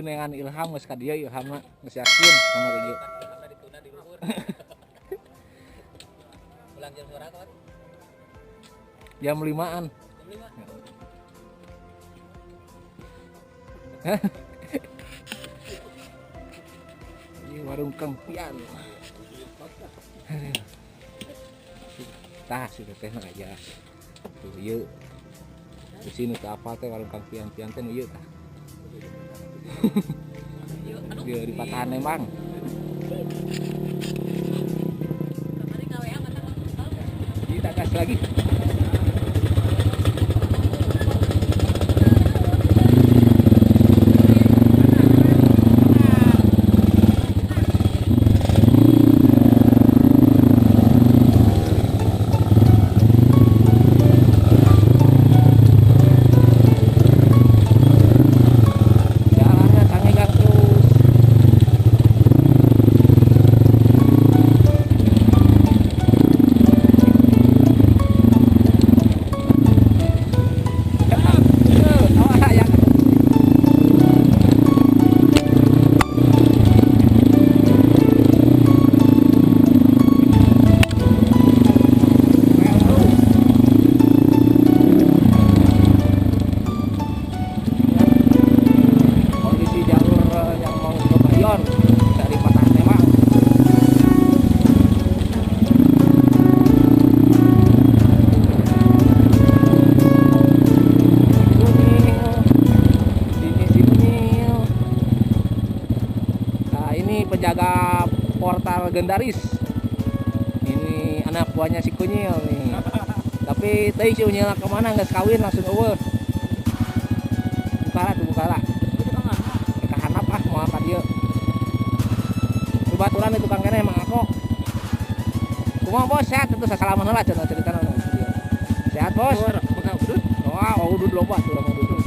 Neangan Ilham geus ka dieu Ilhamna geus yakin kamari dieu. Pulang jam berapa kan? Jam 5-an. Jam 5. Ini warung Kang Pian. Tah si teteh mah aja. Tuh ieu. Di sini teh apa teh warung Kang Pian Pian teh nu ieu tah. Dia di Patahan Lembang. Kita gas lagi. Jalannya tangegan terus. Kondisi jalur yang mau ke Bayon dari Patahan Lembang. Unyil, ini si Unyil. Nah, ini penjaga portal legendaris. Ini anak buahnya si Kunyil nih. Tapi teh si Unyil kemana nggak kawin langsung eueuh. Bukala tuh bukala. Kahanap ah mau apa dia. Baturan itu tukang kene emang aku. Kumaha bos sehat itu sasalaman heula cenah ceritana. Sehat bos. Wah, oh, udud loba tuh urang udud.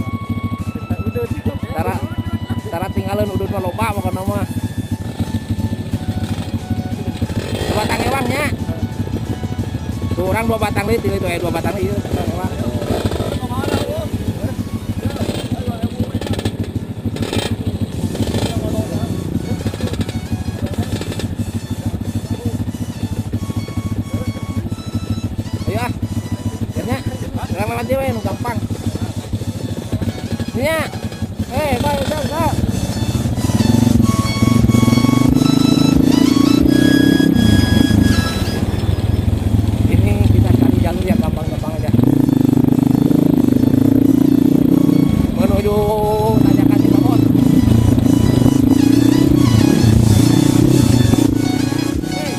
Tara tara tinggalin udud mah loba pokona mah. Dua batang ewang nya. Tuh orang dua batang deui itu dua batang ieu batang ewang. Ayo ah. Akhirnya urang lewat dieu we nu gampang. Nya. Bye, udah, udah. Ini kita cari jalur yang gampang-gampang aja. Menuju Tanjakan Cimaron. Hey,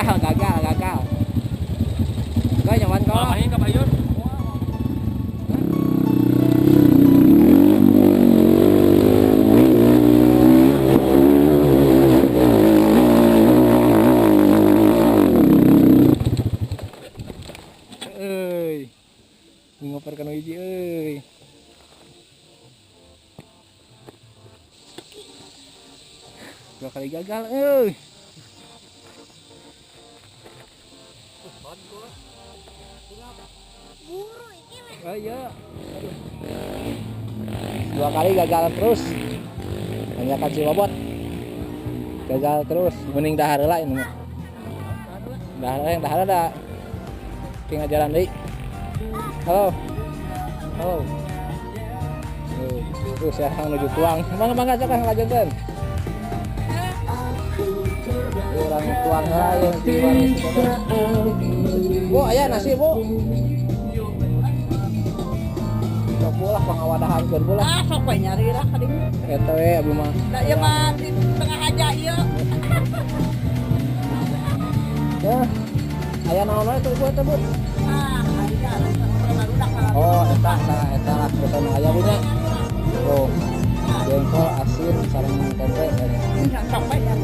Gagal, gagal, gagal. Kau nyawan kau. Mahin ka ba yun? Euy. Ngoper kana hiji euy. Dua kali gagal euy. Oh iya. Dua kali gagal terus. Tanjakan Cibobot. Gagal terus, mending dahar heula ini mah. Dahar yang dahar ada. Tinggal jalan deui. Halo. Halo. Tuh, saya menuju tuang. Mangga mangga sok lanjutkeun. Orang tuang lah yang di warung Cibobot. Bu, aya nasi, Bu. Sok lah pangawadahan keur bu lah. Ah, sok we nyari lah ka dieu. Eta we abdi mah. Da ieu mah di tengah aja ieu. Ya. Aya naon wae tuh Bu eta Bu? Ah, aya barudak. Oh, eta tah eta lah beton aya Bu nya. Oh. Jengkol asin sareng tempe. Sok we ya.